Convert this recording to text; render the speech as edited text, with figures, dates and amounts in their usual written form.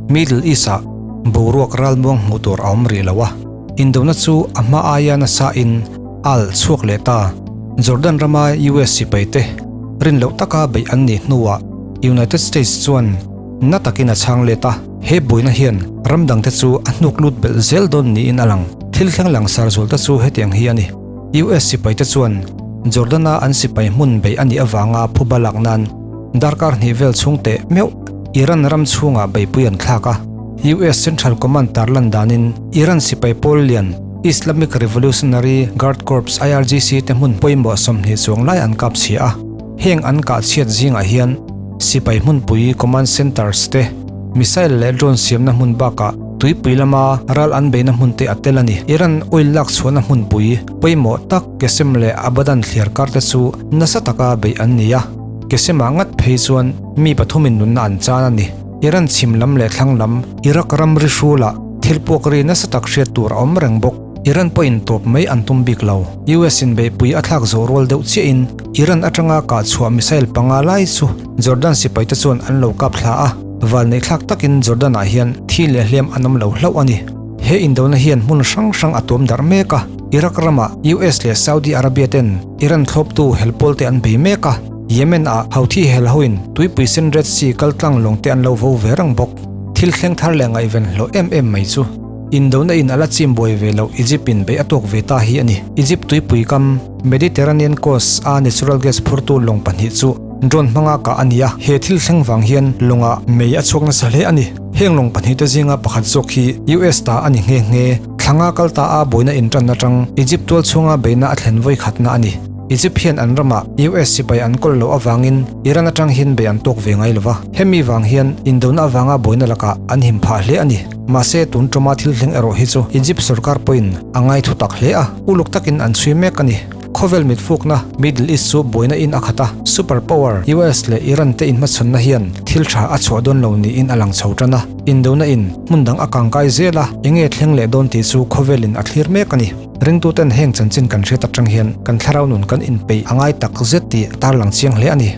Middle East-ah boruak ralmuang hmuh tur a awm rih lo a, indona chu a hma aia nasa in a alh chhuak leh ta. Jordan rama US sipai te rin loh taka beih an nih hnuah United States chuan na takin a chhang let a, he buaina hian ram dangte chu a hnuk lut belh zel dawn niin a lang. Thil thleng langsar zual te chu hetiang hi a ni. US sipai te chuan Jordan-a an sipai hmun beih a nih avanga phuba lak nan darkar hnih vel chhung teh meuh Iran ram chhungah beihpui an thlak a. US Central Command tarlan danin Iran sipai pawl lian Islamic Revolutionary Guard Corps, IRGC, te hmun pawimawh 20 chuang lai an kap chhia a. Heng an kah chhiat zingah hian sipai hmunpui command centers te, missile leh drone siamna hmun bakah tuipui lama ral an beihna hmun te a tel a ni. Iran oil lak chhuahna hmunpui pawimawh tak Qeshm leh Abadan thliar kar te chu nasa taka beih an ni a. Qeshm-ah ngat phei chuan mi pathumin nunna an chan a ni. Iran chhim lam leh thlang lam Iraq ramri hrulah thil puak ri nasa tak hriat tur a awm reng bawk. Iran pawhin tawp mai an tum bik lo. US in beihpui a thlak zawh rual deuh chiahin Iran atanga kah chhuah missile panga lai chu Jordan sipaite chuan an lo kap thla a, val neih thlak takin Jordan ah hian thi leh hliam an awm lo hlauh a ni. He indona hian hmun hrang hrang a tuam darh mek a, Iraq ramah US leh Saudi Arabia ten Iran thlawptu hel pawlte an bei mek a, Yemen ah Houthi hel hoin tuipui sen Red Sea kaltlang lawng te an lo vo ve reng bawk. Thil thleng thar leh ngaihven hlawh em em mai chu Indona in a la chim buai ve loh Egypt in beih a tawk ve ta hi a ni. Egypt tuipui kam Mediterranean coast a natural gas phurtu lawng pahnih chu drone hmanga kah a ni a, he thil thleng vang hian lawngah mei a chhuak nasa hle a ni. Heng lawng pahnih te zinga pakhat zawk hi US ta a ni nghe nghe. Thlanga kal ta a buaina intan atang Egypt tual chhunga beihna a thlen vawi khatna a ni. Egypt hian an ramah US sipai an kawl loh avangin Iran atang hian bei an tawk ve ngai lova. Hemi vang hian indona avanga buaina lakah an him phah hle a ni. Mahse tun tuma thil thleng erawh hi chu Egypt sorkar pawhin a ngai thu tak hle a, uluk takin an chhui mek a ni. Khawvel mitfukna Middle East chu buaina in a khat a, super power US leh Iran te inhmachhawnna hian thil tha a chhuah dawn lo niin a lang chho tan a. Indona in hmun dang a kangkai zel a, enge thleng leh dawn tih chu khawvelin a thlir mek a ni. Ringtuten heng chanchin kan hriat atang hian kan thlarau nun kan inpeih a ngai tak zet tih a tarlang chiang hle a ni.